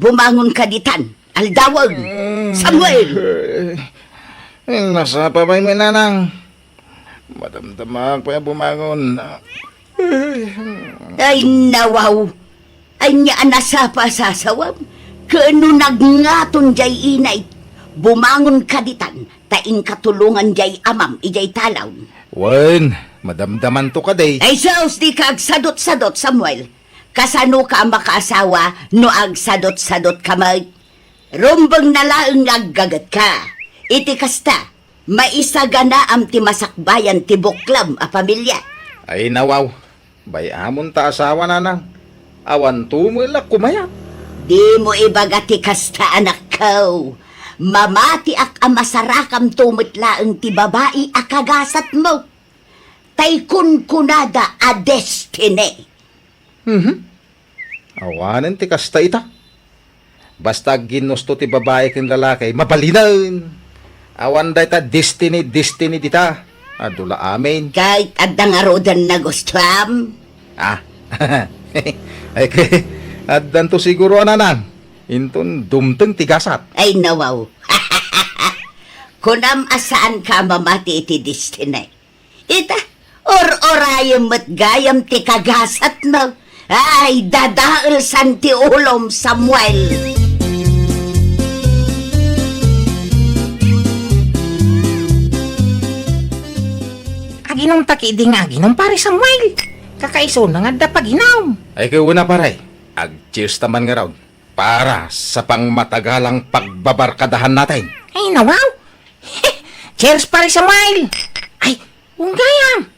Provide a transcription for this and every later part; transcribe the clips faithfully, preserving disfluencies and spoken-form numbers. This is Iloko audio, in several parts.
Bumangonka ditan, aldawen. Samuel! Eh, nasapa pay met, nanang. Madamdamaak pay a bumangon. Ay, nawaw. Ania a nasapa a sasawam? Ken no nagngaton diay inay, bumangonka ditan, ta inka tulongan diay amam idiay talaw. Wen, madamdamanto kadi. Ay, sus, dika agsadutsadut, Samuel. Kasanoka a makaasawa no agsadutsadutka met? Rumbengna laeng nga aggagetka. Iti kasta, maisaganaam ti masakbayan ti buklam a pamilia. Ay, nawaw. Bay-amon ta asawa, nanang. Awanto met la kumayat. Dimo ibaga ti kasta, anakko. Mamatiak a masarakamto met laeng ti babai a kagasatmo. Tay kunkunada a destiny. Mhm. Awanen ti kasta ita. Basta agginnusto ti babai ken lalaki, mabalinen. Awan dayta destiny, destiny dita. Adu la amin. Ket adda ngaruden nagustuam? Ah. Ay, ke, addanto siguro, nanang. Inton dumteng ti gasat. Ay, nawaw. Kunam a saanka a mamati iti destiny. Ita, ur-urayem met gayam ti kagasatmo. Ay, dadaelsan ti ulom, Samuel. Aginumta ketdi nga aginum, Pare Samuel. Kakaisuna nga adda paginum. Ay, ket wen a, pare. Ag-cheers ta man ngarud para sa pangmatagalang pagbabarkadahan natin. Ay, nawaw. Cheers, Pare Samuel. Ay, wen gayam.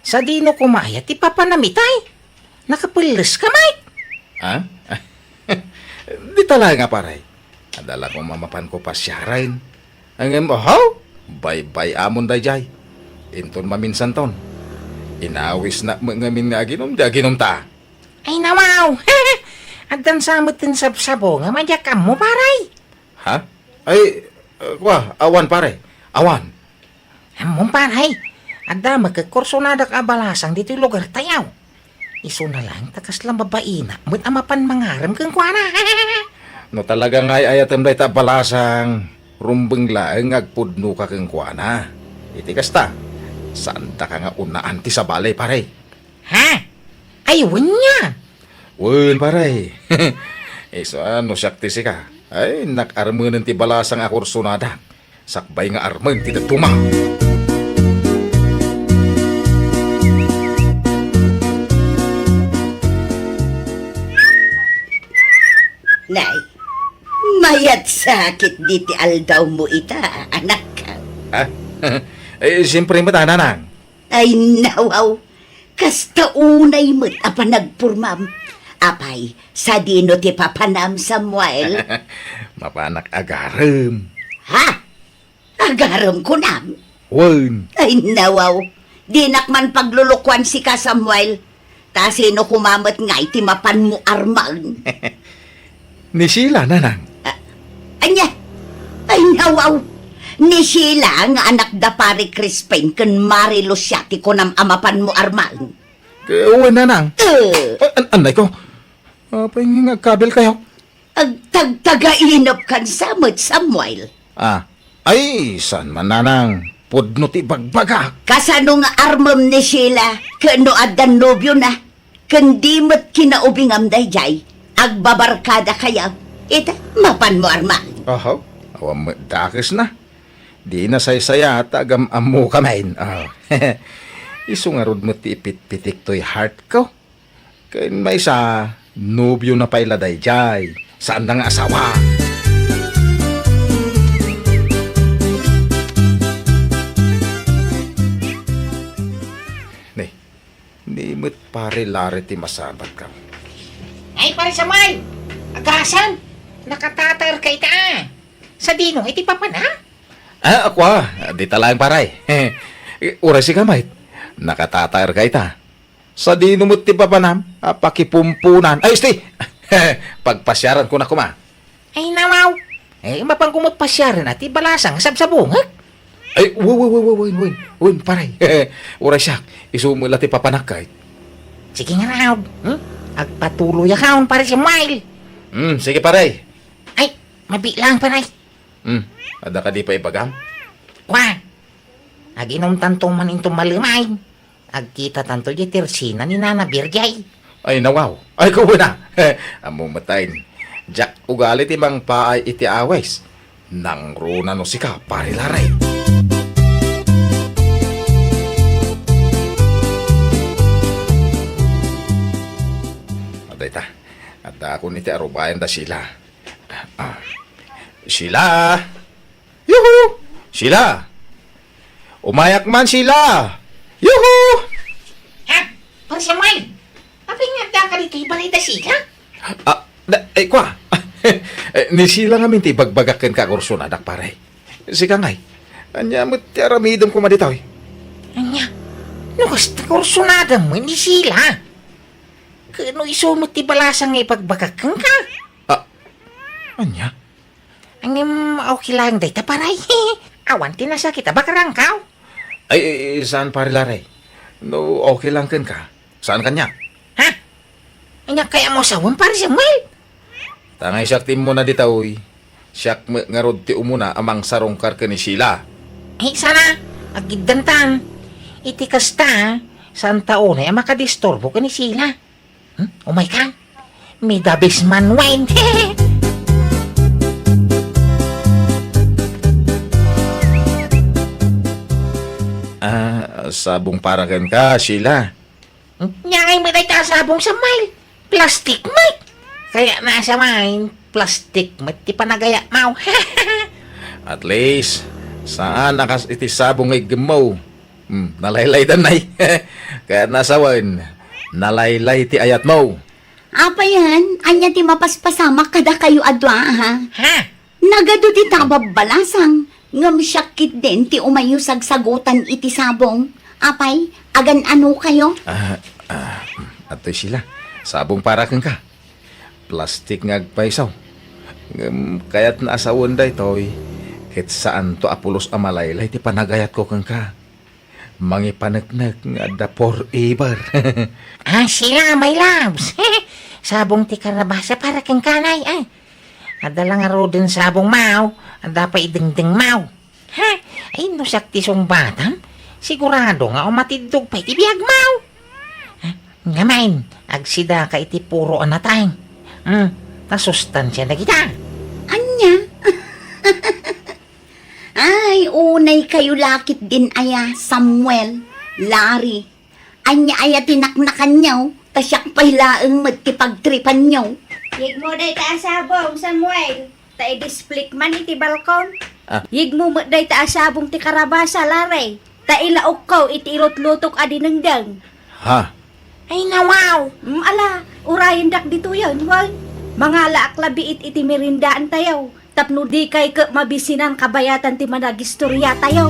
Sadino koma aya ti papanam itay? Nakapelles ka, Mike? Ha? Dita laeng a, pare. Adda la koma mapanko pasiaren. Ngem, ahaw, baybay-amon daydiay. Inton maminsanton, inawisnak met ngamin nga aginum, di aginumta. Ay, nawaw! Addan sa met ti sabsabong nga madiak ammo, pare. Ha? Ay, uh, kwa, awan, pare. Awan. Ammom, pare, adda met kursonadak a balasang ditoy lugartayo. Isuna laeng ta kasla babaina met a mapan mangarem kenkuana. No talaga nga ay-ayatem dayta a balasang, rumbeng laeng nga agpudnoka kenkuana. Iti kasta, saandaka nga unaan ti sabali, pare. Ha? Ay, wen nia? Wen, pare. Isu a no siak ti sika, ay, innak armenen ti balasang a kursonadak. Sakbay nga armen ti dadduma. Nay, mayat sakit diti aldawmo ita, anak. Ha? Eh, siyempre met, nanang. Ay, nawaw. Kasta unay met a panagpurmam. Apay, sadino ti papanam, Samuel? Mapanak agarem. Ha? Agarem kunam? Wen. Ay, nawaw. Dinak man paglulukuan sika, Samuel. Ta sino koma met ngay ti mapanmo armen? Ni Sheila, nanang. Ah, ania? Ay, nawaw. Ni Sheila nga anak da Pare Crispin ken Mari Lucia ti kunam a mapanmo armen. Wen, nanang. Eh. Ah, an-, anay ko. Apay nga agkabilkayo? Agtagtagainep kan sa met, Samuel. Ah, ay, saan man, nanang. Pudno ti bagbagak. Kasano nga armem ni Sheila ken no addan nobiona? Ken di met kinaubingam daydiay, agbabarkadakayo. Ita, mapanmo armen. Ahaw, awan met dakesna. Di nasaysayaat ta agam-ammokamin. Ah. Isu ngarud met ti ipitpitik toy heart ko. Ken maysa, nobiona pay la daydiay. Saanda nga asawa. Ni, ni met Pare Larry ti masabat kam. Ay, Pare Samuel! Agasam! Nakatataer ka ita, ah! Sadino iti papanam? Ah, akua, dita laeng, pare. Uray sika met, nakatataer ka ita. Sadino met ti papanam a pakipumpunan? Ay, esti! Pagpasiaran ko na koma. Ay, nawaw. Eh, mapan ko met pasiaren a ti balasang sabsabungek. Ay, wen, wen, wen, wen, wen, wen, pare. Uray siak, isu met la ti papanak, ay. Sige nga raw. Hmm? Agpatuloyakon, Pare Samuel. Hmm, sige, pare. Ay, mabilang, pare. Hmm, adda kadi pay ibagam? Kwa, aginumtanto man inton malemay. Agkitatanto diay tersina ni Nana Birgay. Ay, nawaw. Ay, kubo na. Ammom met, diak ugali ti mangpaay iti awis. Nangruna no sika, pare Laray. Adda ita. Addaakon iti arubayan da Sheila. Ah. Sheila! Yuhu! Sheila! Umayak man, Sheila! Yuhu! Ha? Pare Samuel? Apay nga adda ka ditoy balay da Sheila? Ah, da, eh, kwa? Eh, ni Sheila ngamin ti ibagbagak kenka a kursonadak, pare. Sika ngay, ania met ti aramidem koma ditoy? Ania? No kasta kursonadam ni Sheila? Ket no isu met ti balasang nga ibagbagak kenka? Ah, ania? Ngem okay lang dayta, pare. Awan ti nasakit a bakrangkaw. Ay, ay, ay, saan, pare Laray? No okay lang kenka, saan kaniak? Ha? Ania kayatmo a sawen, pare Samuel? Ta ngay siak ti immuna ditoy, siak met ngarud ti umuna a mangsarungkar ken ni Sheila. Ay, sana, agiddantan. Iti kasta, saanta unay a makadisturbo ken ni Sheila. Hmm? Umayka? Midabis man wen. Ah, sabong para kenka, Sheila. Ania ngay met dayta a sabong, Samuel? Plastik met. Kayatna a sawen, plastik met ti panagayatmo. At least, saan a kas iti sabong nga iggemmo. Hmm, nalaylaydan, nay. Kayatna a sawen, nalaylay ti ayatmo. Apayen, ania ti mapaspasamak kadakayo a dua, ha? Ha? Nagadu ti tababbalasang, ngem siak ketdin ti umayo sagsagutan iti sabong. Apay, agan-anokayo? Ah, ah, adtoy Sheila, sabong para kenka. Plastik nga agpayso. Ngem kayatna a sawen daytoy, ket saanto a pulos a malaylay ti panagayatko kenka. Mangipaneknek nga adda forever. Ah, Sheila, my loves. Sabong ti karabasa para kenka, nay, ay. Adda la ngaruden sabongmo, adda pay dengdengmo. Ha? Ay, no siak ti sungbatam, sigurado nga umatiddog pay ti biagmo. Ha? Ngamin, agsidaka iti puro a nateng. Hmm, nasustansia dagita. Ania? Ay, unay kayo lakit din aya, Samuel, Larry. Ania aya ti naknakanyo, ta siak pay laeng met ti pagtripanyo. Yegmo dayta a sabong, Samuel, ta idisplik man iti balkon. Ah. Yegmo met dayta a sabong ti karabasa, Larry, ta ilaokko iti ilutlutok a dinengdeng. Ha? Ay, nawaw! Mm, ala, urayendak ditoyen, wen. Mangalaak labiit iti meriendaantayo. Tapno dikay ket mabisinan kabayatan ti managistoriatayo.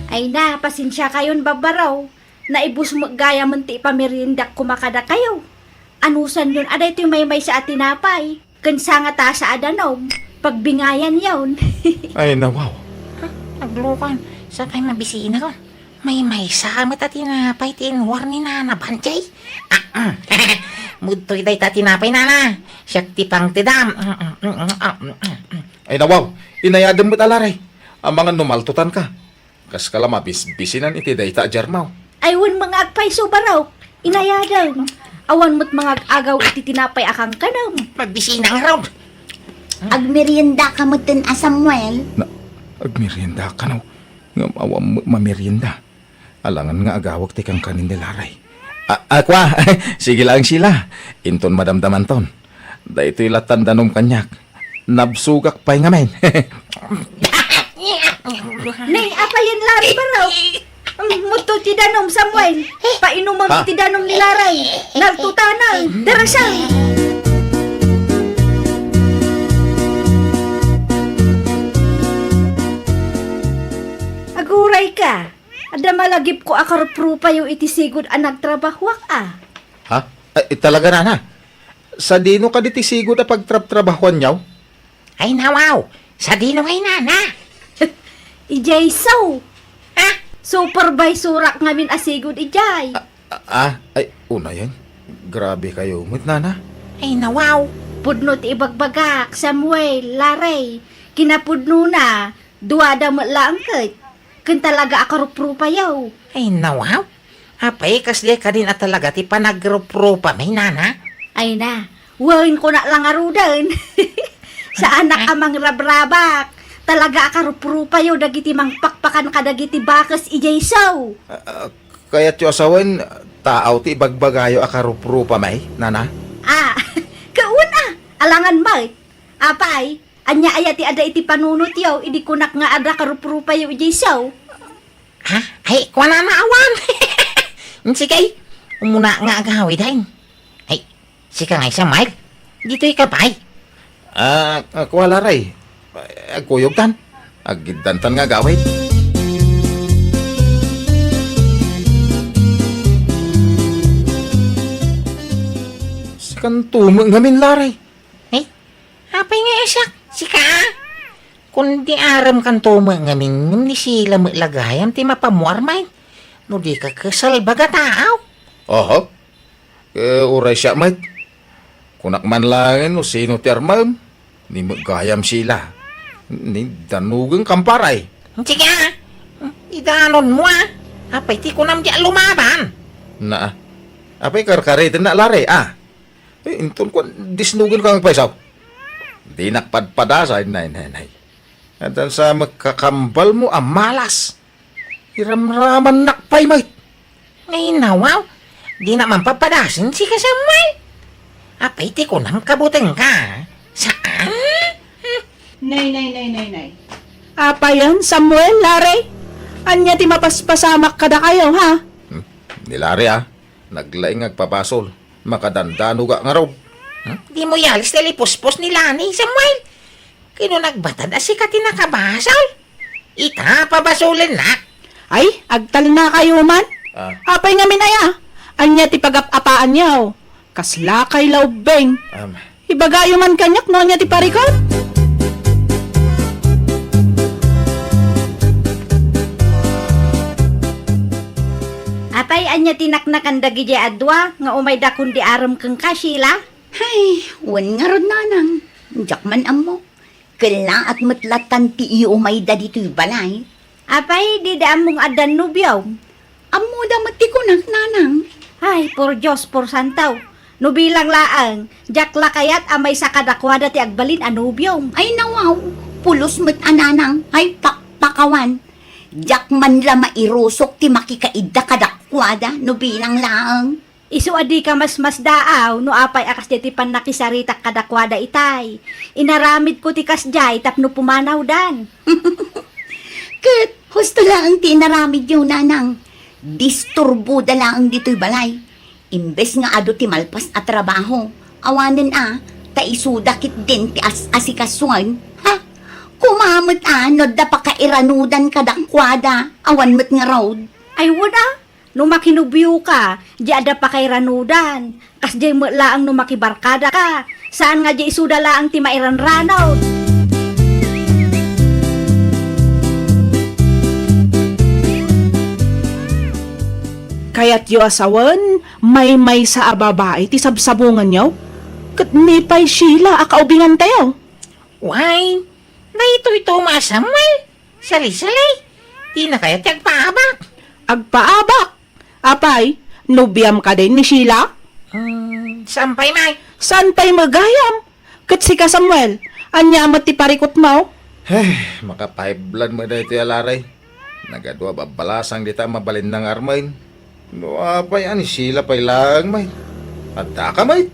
Ay na, pasensiakayon, babbaro. Naibus met gayamen ti ipameriendak koma kadakayo. Anusanyon a daytoy maymaysa a tinapay ken sangatasa a danum, pagbingayanyon. Ay, nawaw. Naglukan. Sa pay mabisinak? Maymaysa met a tinapay ti inwar ni Nana Banjay. Ah, mm. Mudtoy dayta tinapay, Nana. Siak ti pangtedam. Mm, mm, mm, mm, ah, mm, mm, mm. Ay, nawaw. Inayadem met a Laray. Amangan no maltutan ka. Kaskala mabisbisinan iti dayta a jarmaw. Ay, wen, mga agpayso, barok. Inayadem. Awan met mga ag-agaw iti tinapay a kankanam. Magbisina ngarud. Agmerienda ka metten a Samuel. Na, agmerienda ka, no? Ngem awan met mamerienda. Alangan nga agawag ti kankanin ni Laray. A, a, kwa, sige lang, Sheila. Inton madamdamanton. Daytoy lattan danum kaniak. Nabsogak pay ngamin. Nay, apayen, Laray, barok? Mudto ti danum, Samuel. Painumam Ha? iti danum ni Laray. Naltutanan. Darasang. Aguray ka. Adda malagipko a karuprupayo iti sigud a nagtrabahoak a. Ha? Ay, talaga, nana? Sadino kadi ti sigud a pagtrabtrabahoanyo? Ay, nawaw! Sadino ngay, nana? Idiay so. Ha? Supervisorak ngamin a sigud idiay. Ah, ah, ay, unayen. Grabe kayo met, nana. Ay, nawaw. Pudno ti ibagbagak, Samuel, Larry. Kinapudnona, duada met laeng ket. Ken talaga a karuprupayo. Ay, nawaw. Apay, kasdiay kadin a talaga ti panagruprupami, nana? Ay na, wen, kunak la ngaruden. Saanak a mangrabrabak. Talaga a karuprupayo dagiti mangpakpakan kadagiti bakes idiay saw. Ah, ah, kayatyo a sawen, taaw ti ibagbagayo a karuprupami, nana? Ah, kauna, alangan met. Apay, ania aya ti adda iti panunotyo idi kunak nga adda karuprupayo idiay saw? Ha? Ay, kuana na awan. Sige, umuna nga agawiden. Ay, sika nga, Samuel. Ditoy ka pay. Ah, ah, kuala, Ray. Ay, agkuyogtan. Agiddantan nga agawid. Sikanto met ngamin, Larry. Eh, apay nga siak? Sika? Kundi arem kanto met ngamin, ngem ni Sheila met la gayam ti mapamuar met. No di ka, kasalbag a taaw. Oho. Eh, uray siak met. Kunak man laengen no sino ti armem. Ni met gayam Sheila. Ni danugeng kamparay. Sige, ah. Idanon mo, ah. Apay ti kunam di a lumaban? Na, ah. Apay karkariten na, Larry, ah. Eh, inton kuan, disnugen ka nga agpaysaw. Dinak padpadasa, nay, nay, nay. Addan sa makakambal mo a malas. Iramramannak pay met. Ay, nawaw. Dinak man padpadasen, sika, Samuel. Apay ti kunam, kabuteng ka? Saan? Hmm. Nay, nay, nay, nay, nay. Apayen, Samuel, Larry? Ania ti mapaspasamak kadakayo, ha? Hmm? Ni Larry, ah. Naglaing nga agpabasol. Makadandanog nga ngarud. Hmm? Di mo yalis ti lipuspos ni Lani, Samuel. Kano nagbatad a sika ti nakabasol? Ita, pabasolennak. Ay, agtalnakayo man. Ah. Apay ngamin aya? Ania ti pagap-apaanyo? Kaslakay la ubbing. Am. Ibagayo man kaniak no ania ti parikut. Apay, ania ti naknakan dagidiay a dua nga umayda kundi arem kenka, Sheila? Hay, wen ngarud, nanang. Diak man ammo. Kellaat met lattan ti iumayda ditoy balay. Apay, dida ammong addan nobiom? Ammoda met ti kunak, nanang. Ay, por Dios, por santo. No bilang laeng, diak la kayat a maysa kadakuada ti agbalin a nobiom. Ay, nawaw, pulos met a nanang. Ay, pakpakawan. Diak man la mairusok ti makikaidda kadakuada no bilang laeng. Isu a dika masmasdaaw no apay a kasdiay ti pannakisaritak kadakuada itay. Inaramidko ti kasdiay tapno pumanawdan. Ket husto laeng ti inaramidyo, nanang. Disturboda laeng ditoy balay. Imbes nga adu ti malpas a trabaho, awanen a, ta isuda ketdin ti as-asikasuen. Ha? Kumamet a, no adda pakairanudan kadakuada, awan met ngarud. Ay, wen a, no makinubioka, di adda pakairanudan. Kasdiay met laeng no makibarkadaka. Saan nga di isuda laeng ti mairanranon. Kayatyo a sawen, maymaysa a babai ti sabsabunganyo? Ket ni pay Sheila a kaubingantayo? Why, daytoy Tomas Samuel. Sali-sali. Dina kayat ti agpaabak. Agpaabak? Apay, nobiam kadi ni Sheila? Hmm, saan pay may? Saan pay met gayam? Ket sika, Samuel, ania met ti parikutmo? Hey, makapaiblan met daytoy a Larry. Nagadua babbalasang dita a mabalinna nga armen. No apay a ni Sheila pay laeng met. Addaka met.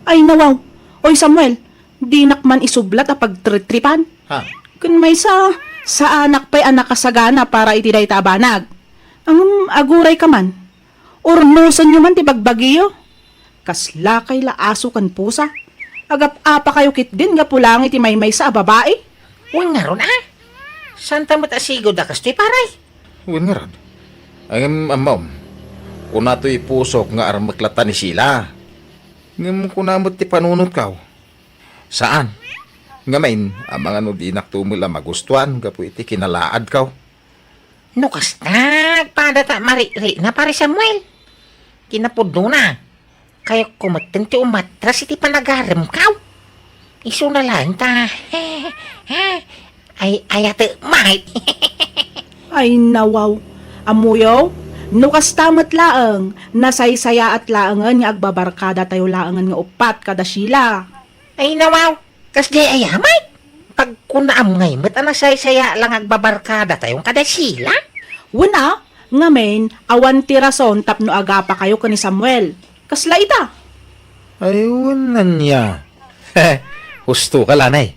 Ay, nawaw. Oy, Samuel, dinak man isublat a pagtritripan. Ha? Ken maysa, saanak pay a nakasagana para iti dayta a banag. Ngem aguray ka man. Urnosenyo man ti bagbagiyo. Kaslakay la aso ken pusa. Agap-apakayo ketdin gapu laeng iti maymaysa a babai. Wen ngarud a? Santa met a sigud a kastoy, pare? Wen ngarud. Ngem ammom, kuna toy pusok nga armek latta ni Sheila. Ngem kuna met ti panunotko. Saan. Ngamin, amangan no dinak tumel a magustuan gapu iti kinalaadko. No kasta, agpadata maririna, Pare Samuel. Kinapudnona, kayatko metten ti umatras iti panagaremko. Isuna laeng ta, ay, ayate, Mike. Ay, nawaw. Ammoyo, no kasta met laeng, nasaysayaat laengen nga agbabarkadatayo laengen nga uppat kada Sheila. Ay, nawaw. Kasdiay aya, Mike? Pagkunaam ngay met a nasaysayaat la nga agbabarkadatayo kada Sheila? Wen a, ngamin, awan ti rason tapno agapakayo ken ni Samuel. Kasla ita? Ay, wen ania. Husto ka, Lanay.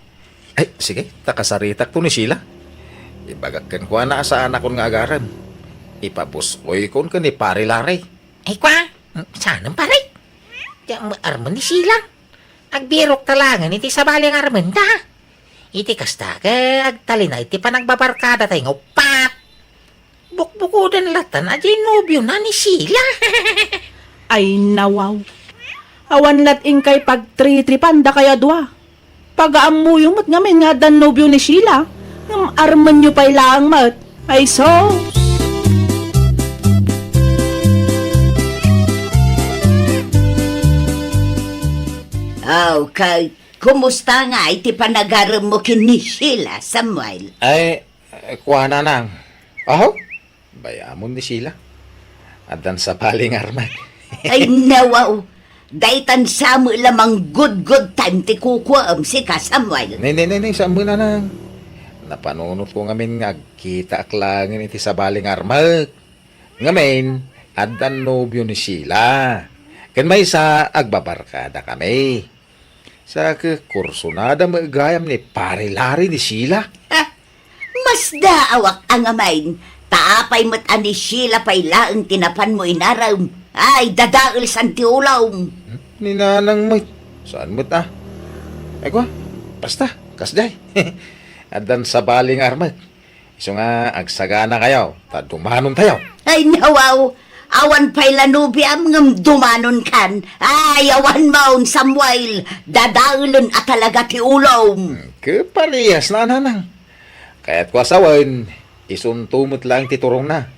Ay, sige, ta kasaritakto ni Sheila. Ibagak kenkuana a saanakon nga agarem. Ipabuskoykon ken ni Pare Larry. Ay, kua? Mm, saanem, pare? Diak met armen ni Sheila. Agbirokta laengen iti sabali nga armenta. Iti kasta, ket agtalinaed ti panagbabarkadatayo nga uppat. Bukbukoden latan a diay nobiona ni Sheila. Ay, nawaw. Awan lat inkay pagtritripan dakayo a dua. Pagaammoyo met ngamin nga addan nobio ni Sheila, ngem armenyo pay laeng met. Ay, sus! Aw, kay, kumusta ngay ti panagaremmo ken ni Sheila, Samuel? Ay, kuana nang. Aho? Bay-amon ni Sheila. Addan sabali nga armek. Ay, nawaw. Daytan sa met la manggudgud time ti kukuam, sika, Samuel. Nay, nay, nay, nay, saan met, nanang? Napanunotko ngamin nga agkitaak laengen iti sabali nga armek. Ngamin, addan nobio ni Sheila. Ken maysa, agbabarkadakami. Sa kursunada met gayam ni Pare Larry ni Sheila. Ah, masdaawak a ngamin, ta apay met a ni Sheila pay laeng ti napanmo inarem. Ay, dadaelsan ti ulom. Hmm? Ni Nanang met. Saan met a? Ay, kua, basta, kasdiay. Addan sabali nga armek. Isu nga, agsaganakayo, ta dumanontayo. Ay, nawaw! Awan pay la nobiam ngem dumanonkan. Ay, awan mon, Samuel! Dadaelen a talaga ti ulom. Hmm, ket parehas na, nanang. Kayatko a sawen, isunto met laeng ti turongna.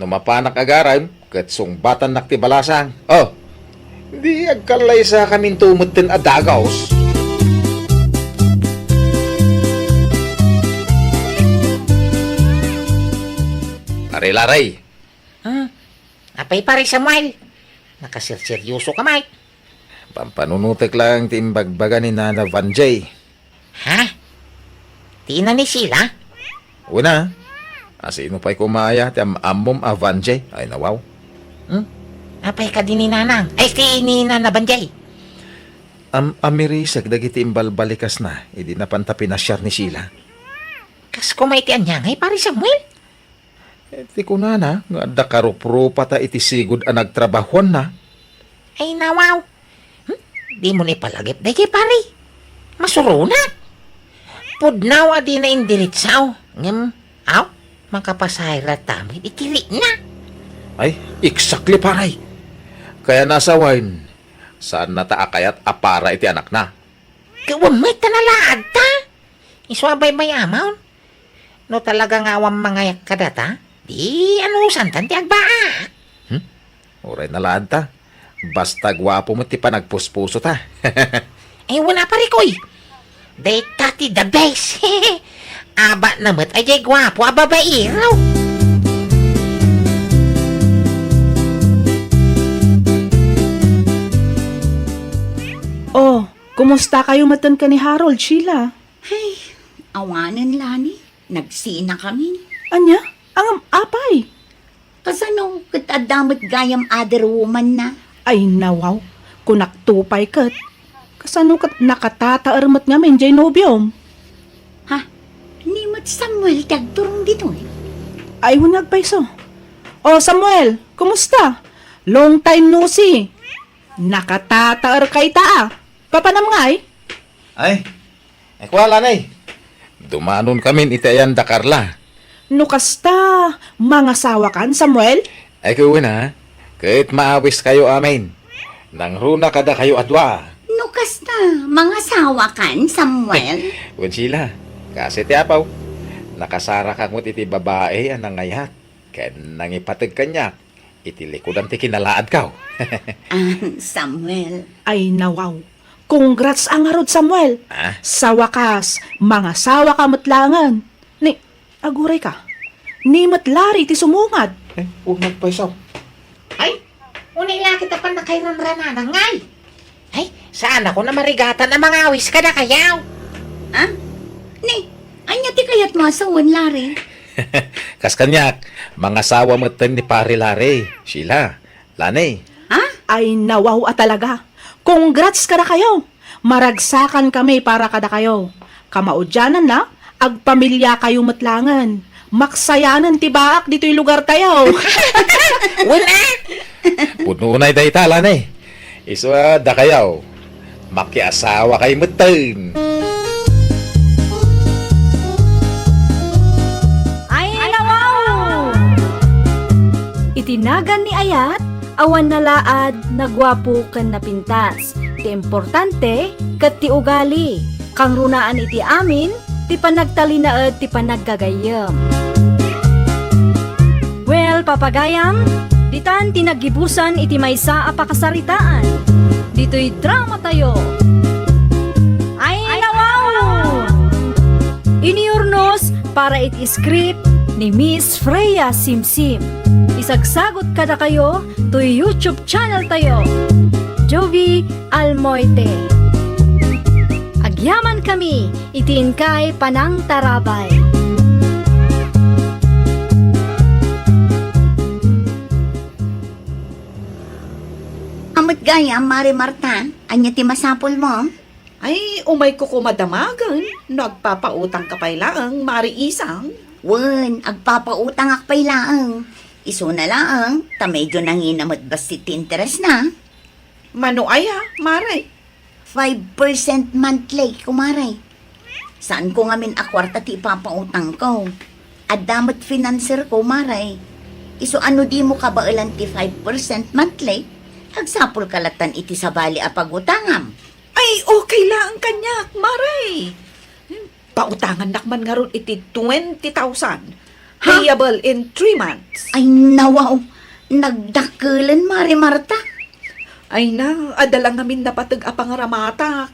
No mapanak agarem, ket sungbatannak ti balasang. Oh, di agkallaysakaminto metten a dagaws. Pare Larry. Ah, apay, Pare Samuel? Nakaserseryoso ka, Mike. Pampanunotek laeng ti imbagbaga ni Nana Vanjay. Ha? Ti ina ni Sheila? Wen a. Asino pay koma aya ti am-ammom a Vanjay? Ay, nawaw. Hmm? Apay kadi ni Nanang? Ay, ti ni Nana Vanjay. Am-, amirisek dagiti imbalbalikasna idi napanta pinasiar ni Sheila. Kas koma iti aniangay, Pare Samuel? Eh, ti kunana nga adda karuprupata iti sigud a nagtrabahuanna. Ay, nawaw. Hmm? Dimo ni palagip daytoy, pare. Masuronak. Pudno a dina indiretso. Ngem, aw, makapasahero latta met iti rikna. Ay, exactly, pare. Kayatna a sawen, saanna ta a kayat a para iti anakna. Ket wen met ta nalaadta. Isu a baybay-amon. No talaga nga awan mangayak kadata, di anusantan ti agbaak. Hmm? Uray nalaadta. Basta guapo met ti panagpuspusota. Eh, wen a, pare koy. Dayta ti the best. Abatna met a diay guapo a babaero. Oh, kumustakayo metten ken ni Harold, Sheila? Ay, awanen la ni. Nagsinakamin. Ania? Ngem apay? Kasano ket adda met gayam other woman na? Ay, nawaw. Kunakto pay ket. Kasano ket nakatataer met ngamin diay nobiom? Ha? Ni met Samuel ti agturong ditoy? Ay, wen nga agpayso. Oh, Samuel, kumusta? Long time no see. Nakatataerka ita a. Papanam ngay? Ay, ay, kua, lanay. Dumanonkamin iti ayan da Carla. No kasta, mangasawakan, Samuel? Ay, wen a, ket maawiskayo amin. Nangruna kadakayo a dua. No kasta, mangasawakan, Samuel? Wen, Sheila, kas iti apaw. Nakasarakak met iti babai a nangayat ken nangipateg kaniak iti likudan ti kinalaadko. Ah, Samuel. Ay, nawaw. Congrats a ngarud, Samuel. Ah? Sa wakas, mangasawaka met laengen. Ni, aguray ka. Ni met Larry ti sumungad. Eh, unat pay, Sam. Ay, unay la kita pannakairanrananan, ngay. Ay, saanakon a marigatan a mangawis kadakayo. Ah? Ni, ania ti kayatmo a sawen, Larry? Kas kaniak, mangasawa metten ni Pare Larry, Sheila, Lani. Ha? Ay, nawaw a talaga. Congrats kadakayo. Maragsakan kami para kadakayo. Kamaudiananna, agpamiliakayo met laengen. Maksayanen ti baak ditoy lugartayo. Wen a? Pudno unay dayta, Lani. Isu a dakayo, makiasawakayo metten. Ay, nawaw! Iti nagan ni Ayat, awan nalaad, naguapo ken napintas. Ti importante, ket ti ugali. Kangrunaan iti amin, ti panagtalinaed ti panaggagayyem. Well, papagayam, ditan ti naggibusan iti maysa a pakasaritaan. Ditoy dramatayo. Ay, nawaw! Iniurnos para iti script ni Miss Freya Simsim. Isagsagot kadakayo toy YouTube channel tayo, Jovi Almoite. Agyaman kami iti inkay panangtarabay. Amet gayam, Mare Marta, ania ti masapulmo? Ay, umayko koma damagen no agpapautangka pay laeng, Mare Isang. Wen, agpapautangak pay laeng. Isuna laeng, ta medyo nangina met bassit ti interesna. Mano aya, Mare? Five percent monthly, kumare. Saanko ngamin a kuarta ti ipapautangko. Adda met financer ko, Mare. Isu a no dimo kabaelan ti five percent monthly, agsapulka lattan iti sabali a pagutangam. Ay, okay laeng kaniak, Mare. Pautangannak man ngarud iti twenty thousand, ha? Payable in three months. Ay, nawaw. Nagdakkelen, Mare Marta. Ay na, adda la ngamin napateg a pangaramatak.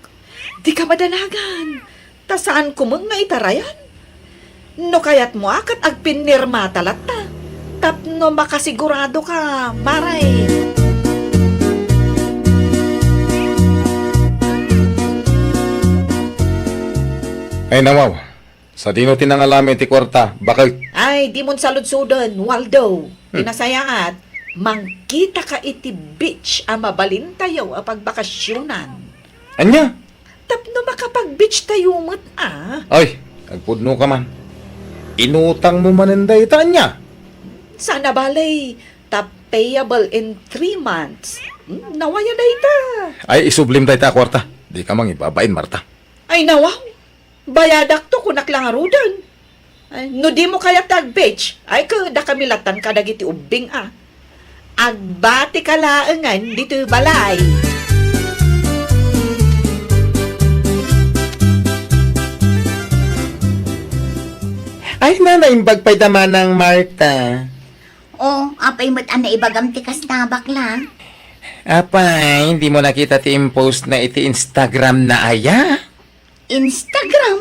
Dika madanagan. Ta saanko met nga itarayan. No kayatmo a ket agpinirmata latta. Tapno makasiguradoka, Mare. Ay, nawaw. Sadino ti nangalam iti kuarta, baket? Ay, dimon saludsoden, Waldo. Hmm. Ti nasayaat, mangkitaka iti beach a mabalintayo a pagbakasionan. Ania? Tapno makapag-beach tayo met, a. Ay, agpudnoka man. Inutangmo manen dayta, ania? Saan a bale, ta payable in three months. Hmm, nawayo dayta. Ay, isublim dayta a kuarta. Dika mangibabain, Marta. Ay, nawaw. Bayadakto, kunak la ngaruden. Ay, no dimo kayat ti ag-beach, ay, kayatdakami lattan kadagiti ubbing, a. Agbatika laengen ditoy balay. Ay, na, naimbag pay da Manang Marta. O, apay met a naibagam ti kasta, bakla? Apay, dimo nakita ti impost na iti Instagram na aya? Instagram?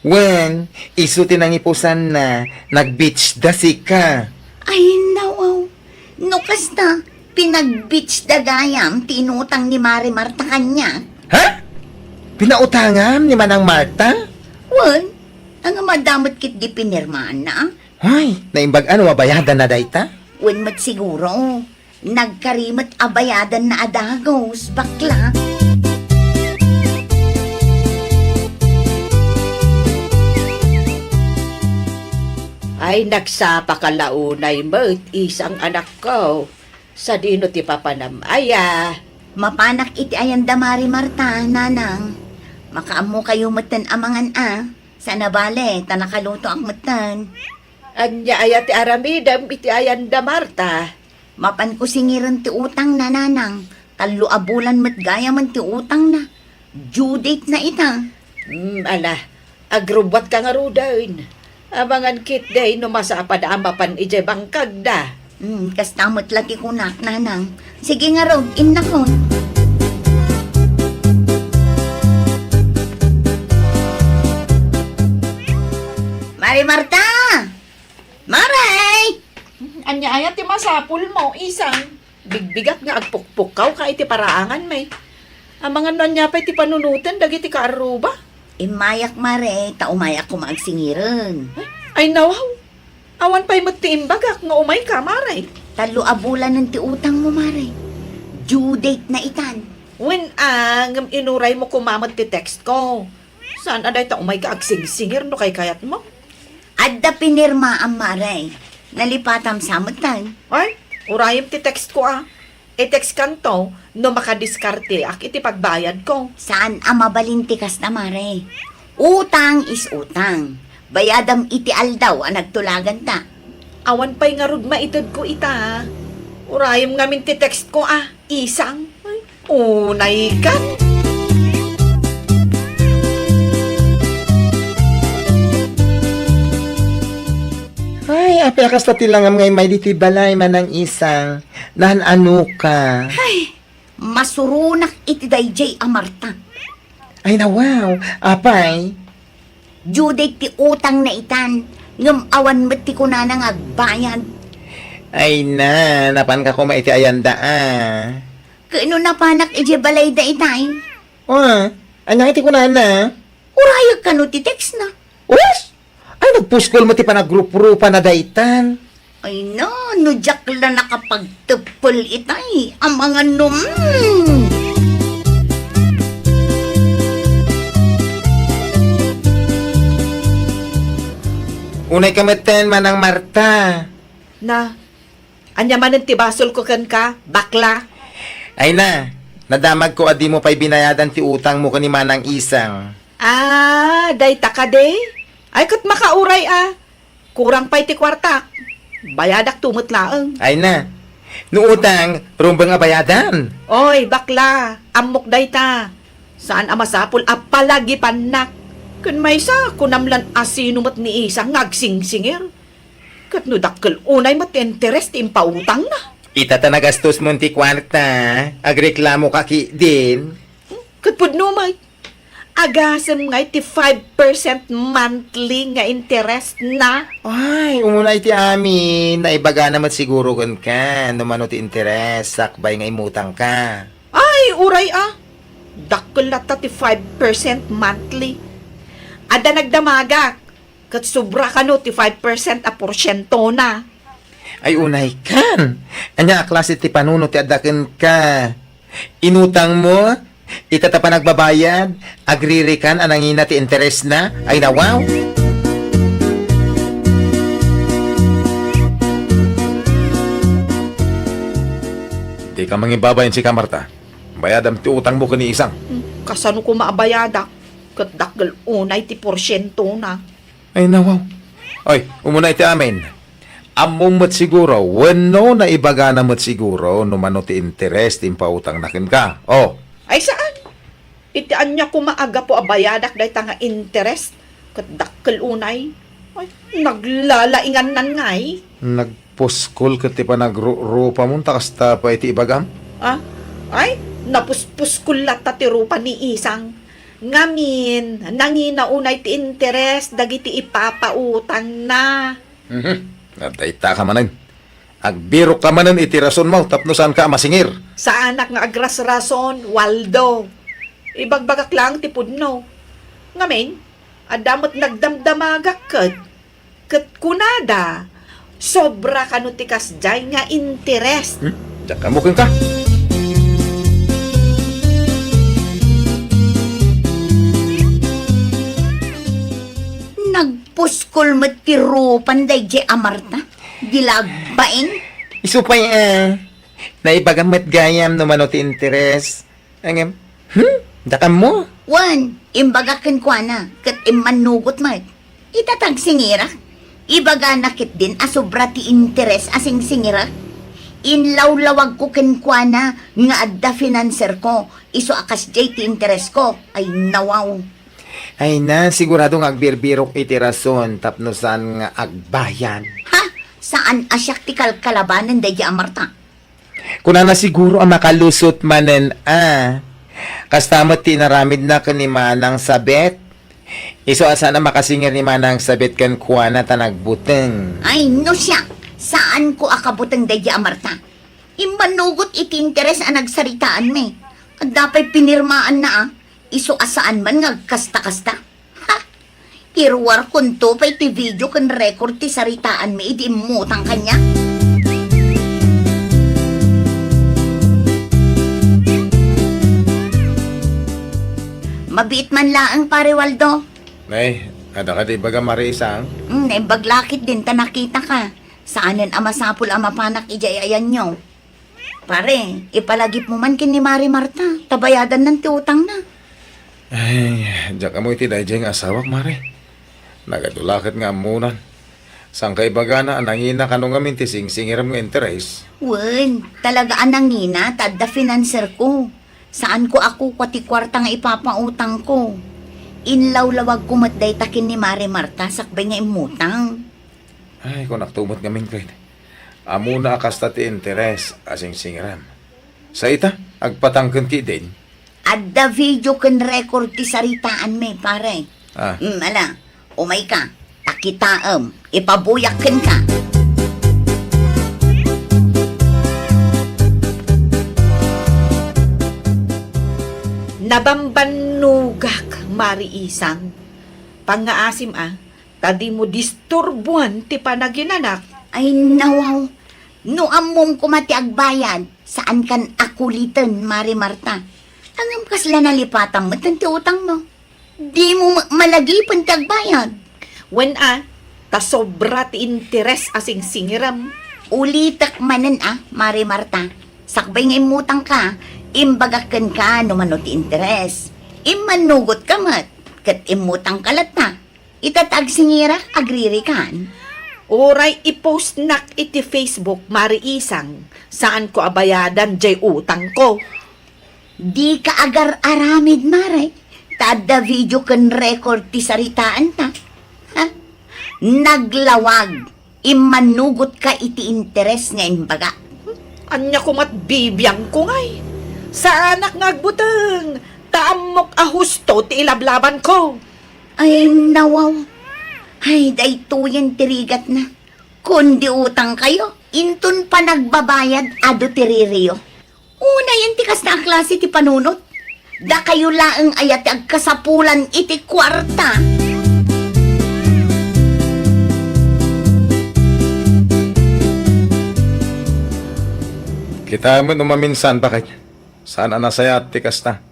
Wen, isu ti nangipusanna, nag-beach da sika. Ay, nawaw. No kasta, pinag-beach da gayam ti inutang ni Mare Marta kaniak. Ha? Pinautangam ni Manang Marta? Wen, ania met ketdi pinirmaanna? Ay, naimbag a no mabayadanna dayta? Wen met siguro. Nagkari met a bayadanna a dagus, bakla. Ay, nagsapaka la unay met, isang anakko. Sadino ti papanam aya? Mapanak iti ayan da Mare Marta, nanang. Makaammokayo metten a mangan a. Saan a bale, ta nakalutoak metten. Ania aya ti aramidem iti ayan da Marta? Mapanko singiren ti utangna, nanang. Tallo a bulan met gayamen ti utangna. Due date na ita. Hmm, ala, agrubbuatka ngaruden. Amangan ketdi no masapad a mapan idiay bangkagda. Hmm, kasta met la ti kunak, nanang. Sige ngarud, innakon. Mare Marta! Mare! Ania aya ti masapulmo, isang? Bigbigak nga agpukpukkawka iti paraanganmi. Amangan no ania pay ti panunoten dagiti kaarruba? Immayak, Mare, ta umayak koma agsingiren. Ay, nawaw. Awan pay met ti imbagak nga umayka, Mare. Tallo a bulanen ti utangmo, Mare. Due date na itan. Wen a, ngem inuraymo koma met ti text ko. Saan a dayta umayka agsingsingir no kaykayatmo? Adda pinirmaam, Mare. Nalipatam sa metten. Ay, urayem ti text ko a. I-text kanto no makadiskarteak iti pagbayad ko. Saan a mabalin ti kasta, Mare. Utang is utang. Bayadam iti aldaw a nagtulaganta. Awan pay ngarud maitedko ita. Urayem ngamin ti text ko a, isang. Ay, unay kan. Ay, apay a kasta ti langam nga immay ditoy balay, manang isang. Naan-ano ka? Ay, masuronak iti daydiay a Marta. Ay, nawaw. Apay? Due date ti utangna itan, ngem awan met ti kunana nga agbayad. Ay na, napanka koma iti ayanda a. Ket no napanak idiay balayda itay? Ah, ania ti kunana? Urayek kano ti text na. Uy! Ay, nagpuskol met ti panagruprupana daytan. Ay na, no diak la nakapagteppel itay, amangan no, mm. Unay ka metten, Manang Marta. Na, ania manen ti basolko kenka, bakla? Ay na, nadamagko a dimo pay binayadan ti utangmo ken ni Manang Isang. Ah, dayta kadi? Ay, ket makauray a. Kurang pay ti kuartak. Bayadakto met laeng. Ay na. No utang, rumbeng a bayadan. Oy, bakla, ammok dayta. Saan a masapul a palagipannak. Ken maysa, kunam lan a sino met ni Isang nga agsingsingir. Ket no dakkel unay met ti interes ti impautangna. Ita ta nagastos mon ti kuarta, agreklamo ka ketdin. Hmm, ket pudno met. Agasem ngay ti five percent monthly nga interest na. Ay, umuna iti amin, naibagana met siguro kenka no mano ti interes sakbay nga immutangka. Ay, uray a. Dakkel latta ti five percent monthly. Adda nagdamagak, ket sobra kano ti five percent a porsientona. Ay, unay kan. Ania a klase ti panunot ti adda kenka? Inutangmo? Ita ta panagbabayad, agririkan a nangina ti interesna? Ay, nawaw! Dika mangibabain sika, Marta. Bayadam ti utangmo ken ni Isang. Hmm, kasano koma a bayadak? Ket dakkel unay ti porsientona. Ay, nawaw. Oy, umuna iti amin. Ammom met siguro, wenno naibagana met siguro no mano ti interes ti impautangna kenka. Oh. Ay, saan? Iti ania koma a gapu a bayadak dayta nga interes? Ket dakkel unay. Ay, naglalaingannan ngay. Nagpuskol ket ti panagru-rupa mon ta kasta pay ti ibagam? Ah? Ay, napuspuskol latta ti rupa ni Isang. Ngamin, nangina unay ti interes dagiti ipapautangna. Mhm. Dayta ka manen. Agbirok ka manen iti rasonmo tapno saanka a masingir. Saanak nga agrasrason, Waldo. Ibagbagak laeng ti pudno. Ngamin, adda met nagdamdamagak ket, ket kunada, sobra kano ti kasdiay nga interes. Hmm? Diak ammo kenka. Nagpuskol met ti rupan daydiay a Marta. Di la agbain. Isu pay, eh. Naibagam met gayam no mano ti interes. Ngem, hmm? Diak ammo? Wen, imbagak kenkuana, ket immannugot met. Ita ta agsingirak, ibagana ketdin a sobra ti interes a singsingirak. Inlawlawagko kenkuana nga adda financerko, isu a kasdiay ti interesko. Ay, nawaw. Ay na, sigurado nga agbirbirok iti rason tapno saan nga agbayad. Ha? Saan a siak ti kalkalabanen daydi a Marta? Kunana siguro a makalusot manen a. Kasta met ti inaramidna ken ni Manang Sabet. Isu a saan a makasingir ni Manang Sabet kenkuana ta nagbuteng. Ay, no siak, saanko a kabuteng daydi a Marta. Immanugot iti interes a nagsaritaanmi. Adda pay pinirmaanna a. Isu a saan man nga agkasta-kasta. Ha? Iruarkonto pay ti video ken record ti saritaanmi idi immutang kaniak. Mabiit man laeng, Pare Waldo. Nay, adda kadi ibaga, Mare Isang? Hmm, naimbag la ketdin ta nakitaka. Saanen a masapul a mapanak idiay ayanyo. Pare, ipalagipmo man ken ni Mare Marta, ta bayadannan ti utangna. Ay, diak ammo iti daydiay nga asawak, Mare. Nagadu la ket nga ammonan. Saan ka ibagana a nangina kano ngamin ti singsingirem nga interes? Wen, talaga a nangina, ta adda finanserko. Saanko a kukua ti kuarta nga ipapautangko. Inlawlawagko met dayta ken ni Mare Marta sakbay nga immutang. Ay, kunakto met ngamin ket. Ammona a kasta ti interes a singsingirem. Sa ita, agpatangken ketdin. Adda video ken record ti saritaanmi, pare. Ah. Mm, ala, umayka, ta kitaem, ipabuyak kenka. Nabambannogak, Mare Isang. Pangngaasim a, ta dimo disturbuan ti panaginanak. Ay, nawaw. No ammom koma ti agbayad, saankan a kuliten, Mare Marta. Ngem kasla nalipatam met ti utangmo. Dimo ma-, malagipen ti agbayad. Wen a, ta sobra ti interes a singsingirem. Ulitek manen a, Mare Marta. Sakbay nga immutangka, imbagak kenka no mano ti interes. Immanugotka met, ket immutangka latta. Ita ta agsingirak, agririkan. Uray i-postnak iti Facebook, Mare Isang, saanko a bayadan jay utangko. Dika agar-aramid, Mare, ta adda video ken record ti saritaanta. Ha? Naglawag, immanugotka iti interes nga imbagak. Ania koma't bibiangko ngay? Saanak nga agbuteng, ta ammok a husto ti ilablabanko. Ay, nawaw. Ay, daytoyen ti rigatna. Kundi utangkayo, inton panagbabayad adu ti ririyo. Unayen ti kasta a klase ti panunot. Dakayo laeng aya ti agkasapulan iti kuarta. Kita met no maminsan, baket. Saan a nasayaat ti kasta.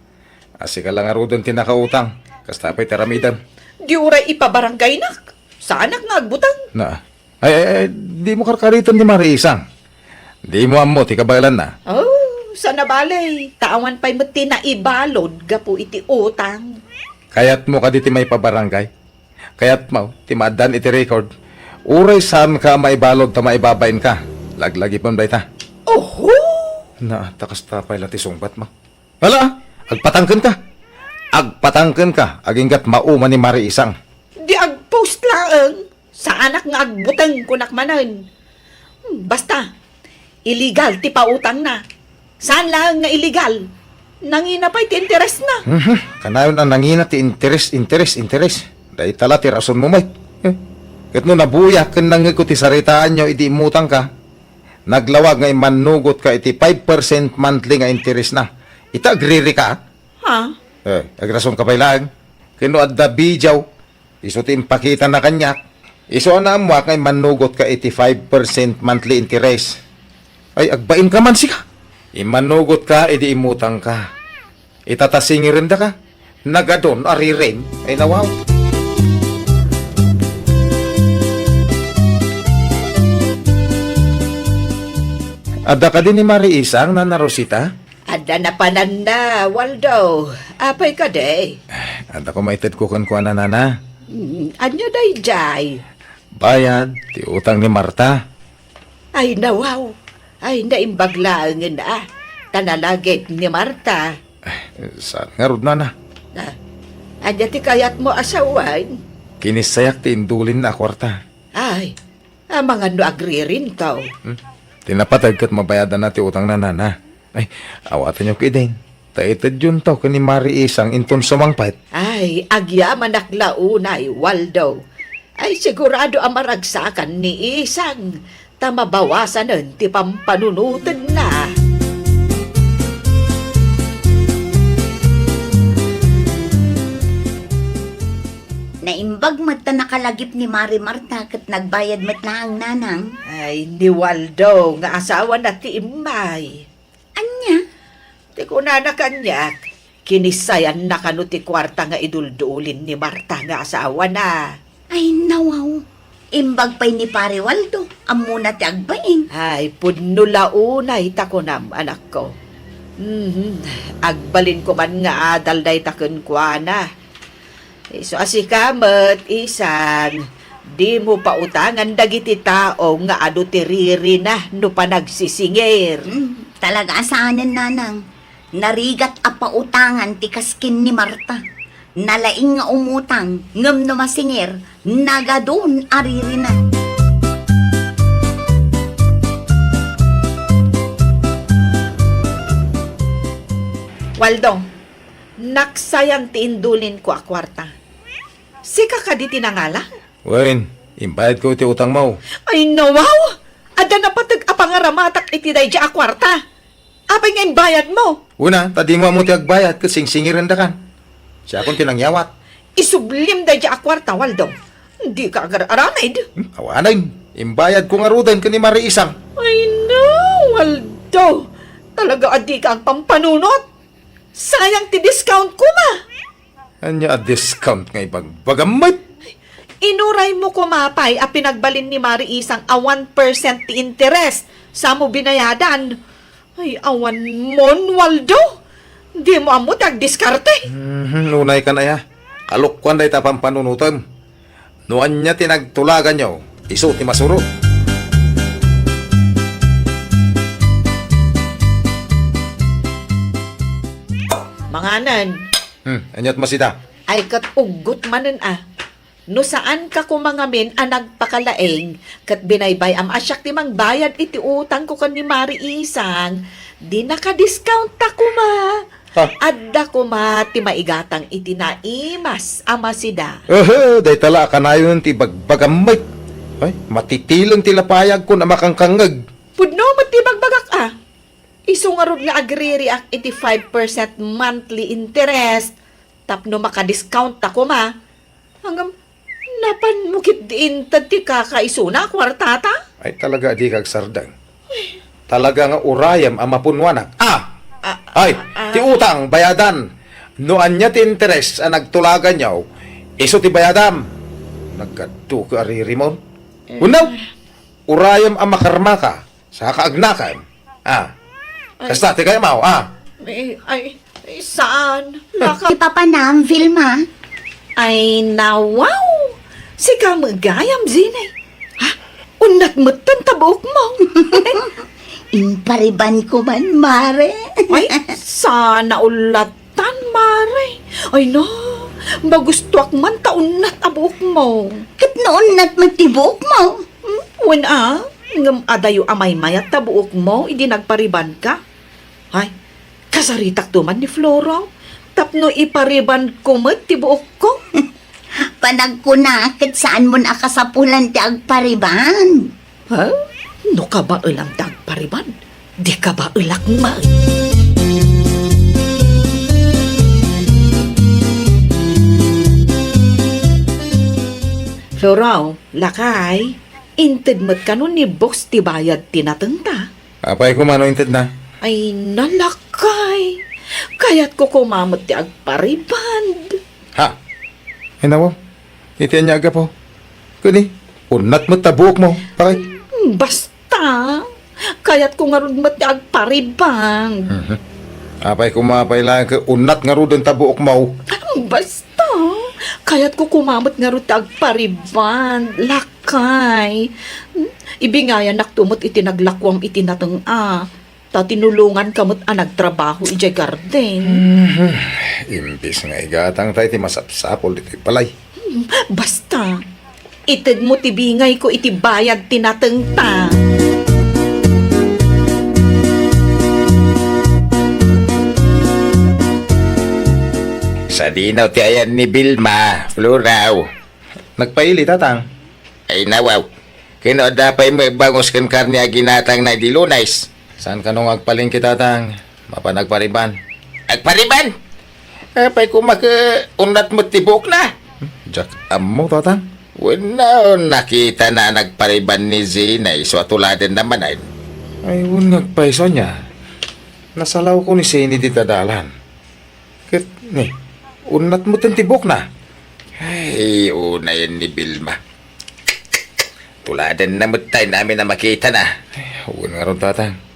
A sika la ngaruden ti nakautang, kasta pay ti aramidem. Di uray ipabarangaynak. Saanak nga agbutang. Na. Ay, ay, ay, dimo karkariten ni Mare Isang. Dimo ammo ti kabaelanna. Oh, sana bale. Ta awan pay met ti naibalud gapu iti utang. Kayatmo kadi ti maipabarangay? Kayatmo ti maaddaan iti record? Uray saanka a maibalud ta maibabainka. Laglagipen dayta. Oho! Na, ta kasta pay la ti sungbatmo. Hala, agpatangkenka. Agpatangkenka, aginggat mauma ni Mare Isang. Di agpost laeng, saanak nga agbuteng kunak manen. Hmm, basta, illegal ti pautangna. Saan laeng nga illegal? Nangina pay ti interesna. Mhm, kanayon a nangina ti interes, interes, interes. Dayta la ti rasonmo met. Eh, ket no nabuyak ken nangngegko ti saritaanyo idi immutangka, naglawag nga immannugotka iti five percent monthly nga interesna. Ita agririka? Ha? Eh, agrasonka pay laeng. Ken no adda video, isu ti impakitana kaniak. Isu a naammoak nga immannugotka iti five percent monthly interest. Ay, agbainka man sika. Immannugotka idi immutangka. Ita ta singirendaka. Nagadun a riring. Ay, nawaw. Adda kadi ni Mare Isang, Nana Rosita? Adda napananna, Waldo. Apay kadi? Adda ko maitedko kenkuana, Nana. Hmm, ania daydiay? Bayad ti utang ni Marta. Ay, nawaw. Ay, naimbag laengen a. Ta nalagip ni Marta. Saan ngarud, Nana? Ah. Ania ti kayatmo a sawen? Kinissayak ti indulinna a kuarta. Ay, amangan no agririnto. Hmm? Ti napateg ket mabayadanna ti utangna, nana. Ay, awatenyo kidin. Ta itedyonto ken ni Mari Isang inton sumangpet. Ay, agyamanak la unay, Waldo. Ay, sigurado a maragsakan ni Isang ta mabawasanen ti pampanunotenna. Naimbag met ta nakalagip ni Mari Marta ket nagbayad met laeng, nanang. Ay, ni Waldo nga asawana ti immay. Ania? Ti kunana kaniak, kinissayanna kano ti kuarta nga iduldulin ni Marta nga asawana. Ay, nawaw. Imbag pay ni Pare Waldo, ammona ti agbain. Ay, pudno la unay ta kunam, anakko. Mhm. Agbalinko man nga adal dayta kenkuana. Isu a sika met, Isang, dimo pautangan dagiti tao nga adu ti ririna no panagsisingir. Hmm, talaga a saanen, nanang. Narigat a pautangan ti kas ken ni Marta. Nalaing nga umutang, ngem no masingir, nagadun a ririna. Waldo, naksayan ti indulinko a kuarta. Sika kadi ti nangalang? Wen, imbayadko iti utangmo. Ay, nawaw! Adda napateg a pangaramatak iti daydiay a kuarta. Apay nga imbayadmo? Una, ta dimo ammo ti agbayad ket singsingirendakan. Siakon ti nangyawat. Isublim daydiay a kuarta, Waldo. Dika agar-aramid. Hmm, awanen. Imbayadko ngaruden ken ni Mari Isang. Ay, no, Waldo. Talaga a dika agpampanunot. Sayang ti discount koma. Ania a discount nga ibagbagam met? Inuraymo koma pay a pinagbalin ni Mari Isang a one percent ti interest. Samo binayadan. Ay, awan mon, Waldo. Dimo ammo ti agdiskarte. Mhm, unay kan aya. Alokwan dayta pampanunotem. No ania ti nagtulaganyo, isu ti masurot. Manganen. Hmm, aniat masida? Ay, ket uggot manen a. No saanka koma ngamin a nagpakalaing, ket binaybay-am a siak ti mangbayad iti utangko ken ni Mari Isang, di nakadiscountta koma. Ha? Adda koma ti maigatang iti naimas a masida. Ehe, dayta la a kanayon ti bagbagam met. Ay, matitileng ti lapayagkon a makangkangngeg. Pudno met ti bagbagak a. Isu ngarud nga agririak iti five percent monthly interest tapno makadiscountta koma. Ngem, napanmo ketdi inted ti kakaisuna a kuartata? Ay, talaga a dika agsardeng. Talaga nga urayem a mapunnuanak. Ah! Ah, Ay, ah, ti ah. Utang, bayadan. No ania ti interes a nagtulaganyo, isu ti bayadam. Nagkadto ka a ririmon. Eh. Unaw, urayem a makarmaka. Saka agnakem. Ah. Ay. Kasta, ti kayatmo, ah. Ay, ay, ay, saan? Naka- Ti papanam, Vilma. Ay, nawaw. Sika met gayam, Zine. Ha? Unnat metten ta buokmo. Imparibanko man, Mare. Ay, sana ullatan, Mare. Ay, na. Magustuak man ta unnat a buokmo. Ket no unnat met ti buokmo? Hmm? Wen a, ngem adayo a maymayat ta buokmo idi nagparibanka. Ay, kasaritakto man ni Floro, tapno iparibanko met ti buokko. Panagkuna ket saanmon a kasapulan ti agpariban. Ha? No kabaelam ti agpariban, di kabaelak met. Floro, lakay, inted met kano ni Boss ti bayad ti natengta? Apay koma no intedna? Ay, nalakay. Kayatko koma met ti agpariband. Ha? Ay, nawaw. Iti ania a gapu? Kuni, unnat met ta buokmo. Apay? Hmm, basta. Kayatko ngarud met ti agpariband. Mhm. Apay koma pay laeng ket unnat ngaruden ta buokmo? Hmm, basta. Kayatko koma met ngarud ti agpariband. Lakay. Hmm? Ibingayanakto met iti naglakuam iti nateng a. Ta tinulonganka met a nagtrabaho idiay garden. Mhm. Imbes nga igatangta iti masapsapul ditoy balay. Hmm, basta, itedmo ti bingayko iti bayad ti natengta. Sadino ti ayan ni Vilma, Floraw? Nagpaili, Tatang. Ay, nawaw. Ken no adda pay met bangus ken karne a ginatangna idi Lunes? Saan kano nga agpalengke, Tatang? Mapan agpariban. Agpariban? Apay koma ket unnat met ti buokna? Diak ammo, Tatang. Wenno, nakitana a nagpariban ni Zena isu a tuladenna manen. Ay, wen nga agpayso ania. Nasalawko ni Zena dita dalan. Ket, ni, unnat metten ti buokna. Ay, unayen ni Vilma. Tuladenna metten amin a makitana. Ay, wen ngarud, Tatang.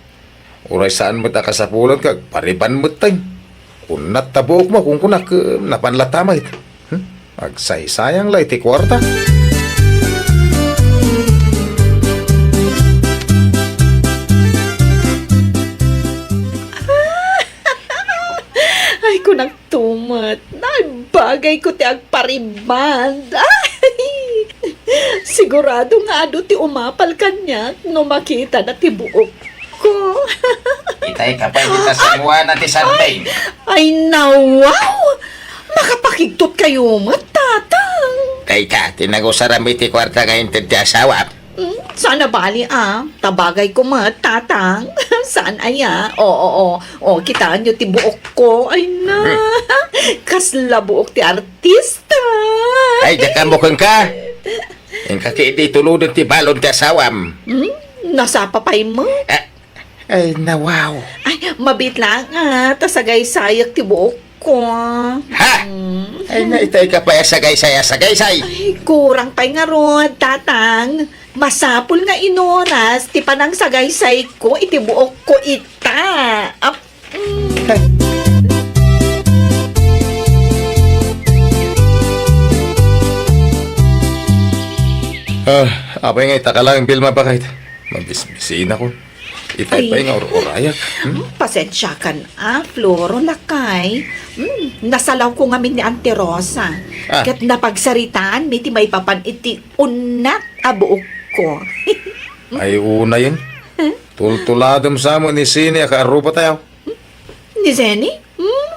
Uray saan met a kasapulan nga agpariban metten. Unnat ta buokmo, kunkunak, napan latta met. Hmm? Agsaysayang la iti kuarta. Ay, kunak tumet. Nagbagayko ti agpariban. Ay! Sigurado nga adu ti umapal kaniak no makitana ti buokko. Itay ka pay dita saluana ti sardeng. Ay, nawaw! Makapakigtot kayo met, Tatang. Dayta, ti nagusaram iti kuarta nga inted ti asawam. Hmm, saan a bali, a. Ta bagayko met, Tatang. Saan aya? O, o, o. O, kitaenyo ti buokko. Ay na. Hmm. Kasla buok ti artista. Ay, diak ammo kenka. Inka ketdi ituloden ti balon ti asawam. Hmm? Nasapa pay met. Ah. Ay, nawaw. Ay, mabiit laeng, a. Ta sagaysayak ti buok ko. Ha? Mm. Ay, naitay ka pay a sagaysay a sagaysay. Ay, kurang pay ngarud, Tatang. Masapul nga inuras ti panangsagaysayko iti buokko ita. Ap-, mm. Ah, apay nga ita ka laeng, Vilma, baket? Mabisbisinakon. Itay pay nga ur-urayak. Hmm? Hmm, pasensiakan a, Floro, lakay. Hmm, nasalawko ngamin ni Auntie Rosa. Ah. Ket napagsaritaanmi ti maipapan iti unnat a buokko. Ay, unayen. Huh? Tultuladem sa met ni Zeni a kaarrubatayo. Ni Zeni? Hmm?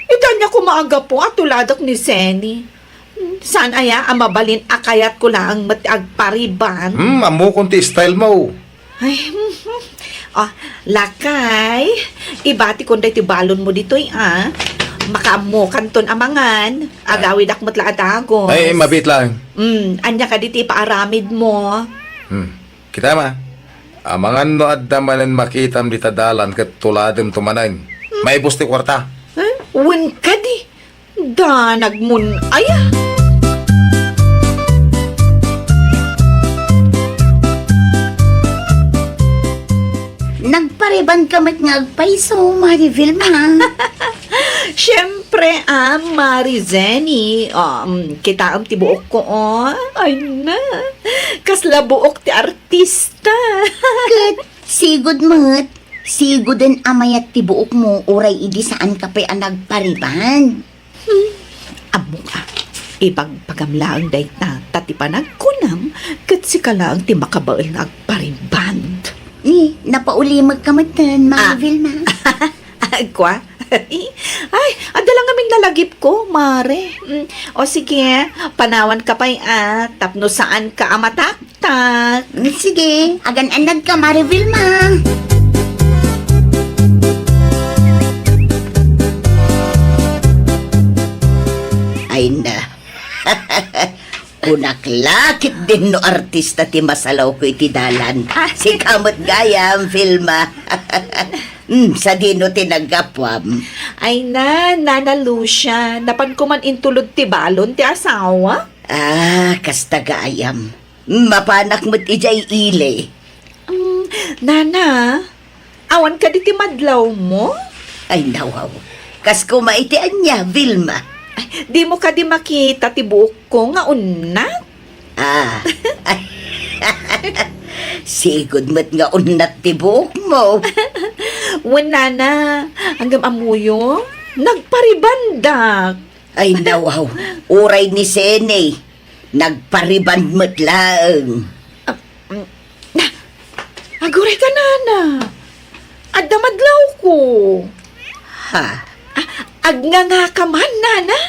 Ita ania koma a gapu a tuladek ni Zeni? Hmm, saan aya a mabalin a kayatko laeng met ti agpariban? Hmm, ammokon ti style mo. Ay, hmm, hmm. O, lakay, ibatikon daytoy balonmo ditoy, a. Makaammokanton a mangan. Agawidak met la a dagos. Ay, mabiit laeng. Hmm, ania kadi ti ipaaramidmo? Hmm. Kitam a, amangan no adda manen makitam dita dalan ket tulademto manen. Hmm? Maibus ti kuarta. Eh, wen kadi? Danagmon aya. Nagpariban ka met nga agpayso, Mari Vilma. Siyempre, a, Mari Zeni. O, mm, kitaem ti buokko, o. Ay na. Kasla buok ti artista. Ket sigud met, siguden a mayat ti buokmo uray idi saanka pay a nagpariban. Hmm, ammok a, ibagbaga laeng dayta, ta ti panagkunam, ket sika laeng ti makabael nga agpariban. Ni, napaulimekka metten, Mari Vilma. Kua? Ay, adda la ngamin nalagipko, Mare. Mm, o sige, panawanka pay a, tapno saanka a mataktak. Mm, sige, agan-annadka, Mare Vilma. Ay na. Kunak la ketdin no artista ti masalawko iti dalan. Sika met gayam, Vilma. Hmm, sadino ti naggapuam? Ay na, Nana Lucia, napanko man intulod ti balon ti asawa? Ah, kasta gayam. Mapanak met idiay ili. Mm, Nana, awan kadi ti madlawmo? Ay, nawaw. Kas koma iti ania, Vilma? Ay, dimo kadi makita ti buokko nga unnat? Ah. Sigud met nga unnat ti buokmo. Wen, nana, ngem ammoyo, nagparibandak. Ay, nawaw, uray ni Sene, nagpariband met laeng. Ah, mm, na, aguray ka, nana. Adda madlawko. Ha? Ah, agnganga ka man, nana?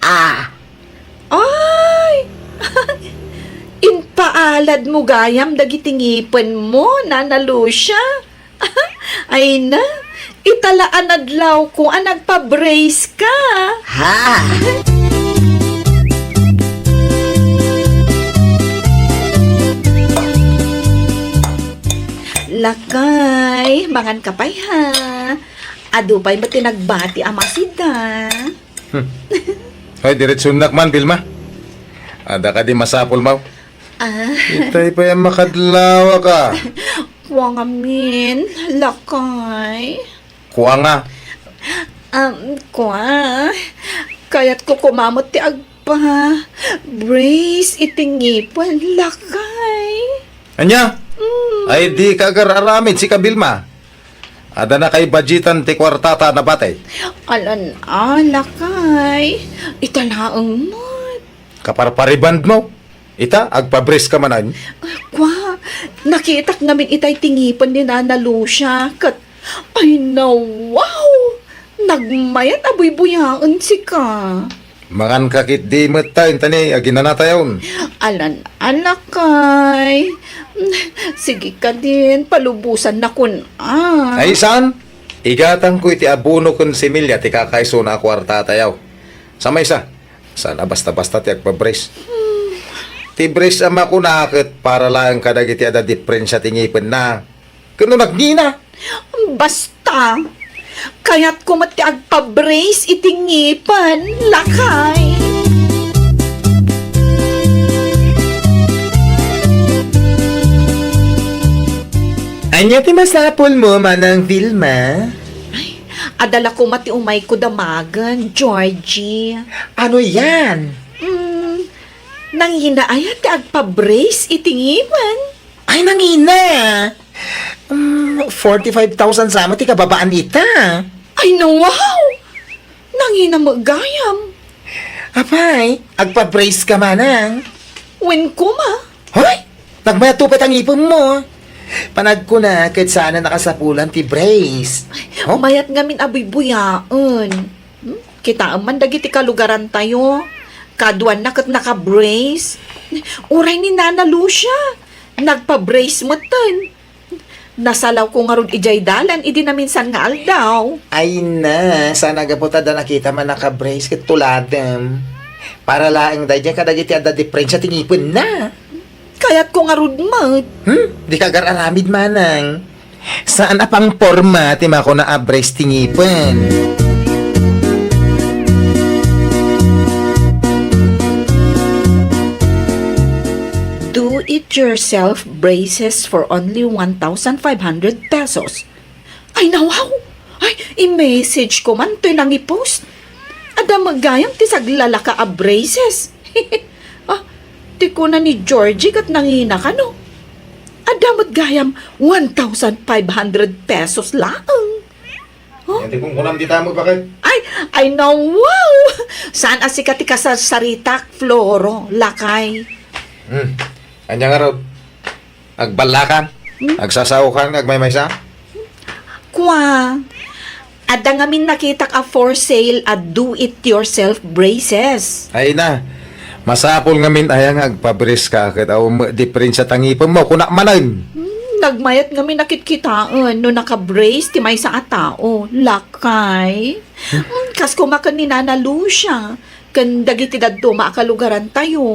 Ah. Ay! Impaaladmo gayam dagiti ngipenmo, Nana Lucia. Ay na, ita la a nadlawko a nagpa-brace ka. Ha? Lakay, mangan ka pay, ha? Adu pay met ti nagbati a masida. Hmm. Hoy, diretsuennak man, Vilma. Adda kadi masapulmo? Ah. Itay pay a makadlawak. Kua ngamin, lakay. Kua nga? Um, kua. Kayatko koma met ti agpa-brace iti ngipen, lakay. Ania? Mm. Ay, dika agar-aramid, sika, Vilma. Adda nakay budgetan ti kuartata a nabatay. Alan, a, lakay. Ita laeng met. Kaparparibandmo? Ita, agpa-brace ka manen? Kua, nakitak ngamin itay ti ngipen ni Nana Lucia, ket, ay, nawaw! Nagmayat a buybuyaen sika. Mangan ka ketdi met ta, inta ni aginanatayon. Alan, lakay. Sige kadin, palubosannakon, a. Ay, saan? Igatangko iti abono ken similya ti kakaisuna a kuartatayo. Sa maysa, saan a basta-basta ti agpa-brace. Hmm. Ti brace a makuna ket para laeng kadagiti adda diprensia ti ngipenna. Ken no nagngina? Basta, kayatko met ti agpa-brace iti ngipen, lakay. Ania ti masapulmo, Manang Vilma? Ay, adda la koma ti umayko damagen, Georgie. Ano yan? Mm, nangina aya ti agpa-brace iti ngipen? Ay, nangina! Mm, forty-five thousand sa met ti kababaan ita. Ay, nawaw! Nangina met gayam. Apay, agpa-brace ka manang? Wen koma. Hoy! Nagmayat pay ta ngipenmo. Panagkuna ket saan a nakasapulan ti brace. Ay, oh? Mayat ngamin a buybuyaen. Hmm? Kitaem man dagiti kalugarantayo. Kaduanna ket naka-brace. Uray ni Nana Lucia, nagpa-brace metten. Nasalawko ngarud idiay dalan idi naminsan nga aldaw. Ay na, saan a gapu ta adda nakitam a naka-brace ket tuladem. Para laeng daydiay kadagiti adda diprensia ti ngipenna. Kayatko ngarud met. Hmm? Dika agar-aramid manang. Saan a pangporma ti makuna a brace ti ngipen. Do it yourself braces for only one thousand five hundred pesos. Ay, nawaw! Ay, i-message ko man toy nangipost. Adda met gayam ti saglalaka a braces. Ah, ti kuna ni Georgie ket nangina kano. Adda met gayam one thousand five hundred pesos laeng. Huh? Yan ti kunkunam dita met, bakit? Ay, ay, nawaw! Saan a sika ti kasarsaritak, Floro, lakay? Hmm. Ania ngarud? Agballakan? Hmm? Agsasaokan nga agmaymaysa? Kua, adda ngamin nakitak a for sale a do-it-yourself braces. Ay na, masapul ngamin aya nga agpa-brace ka ket awan met diprensia ta ngipenmo, kunak manen. Hmm, nagmayat ngamin a kitkitaen no naka-brace ti maysa a tao, lakay. Hmm, kas koma ken ni Nana Lucia, ken dagiti dadduma a kalugarantayo.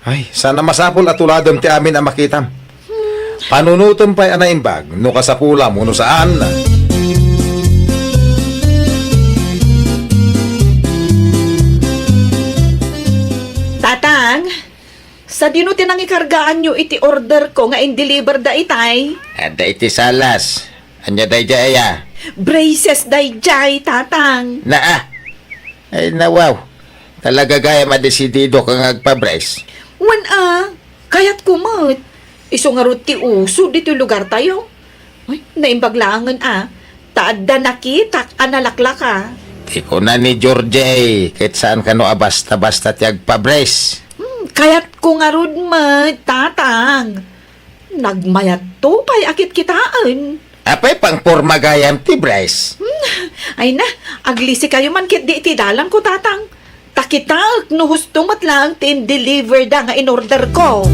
Ay, saan a masapul a tuladem ti amin a makitam. Panunotem pay a naimbag no kasapulam wenno saan. Tatang, sadino ti nangikargaanyo iti order ko nga in-deliver da itay? Adda iti salas. Ania daydiay aya? Braces daydiay, Tatang. Naa. Ay, nawaw. Talaga gayam a desidido ka nga agpa-brace? Wen a, kayatko met. Isu ngarud ti uso ditoy lugartayo. Uy, naimbag laengen a. Ta adda nakitak a nalaklaka. Ti kuna ni Georgie, ket saan kano a basta-basta ti agpabris. Hmm, kayatko ngarud met, Tatang. Nagmayatto pay a kitkitaen. Apay pangporma gayam ti bris? Hmm, ay na, aglisikayo man ketdi iti dalanko, Tatang. Ta kitaek no husto met laeng ti in-deliver da nga in-order ko.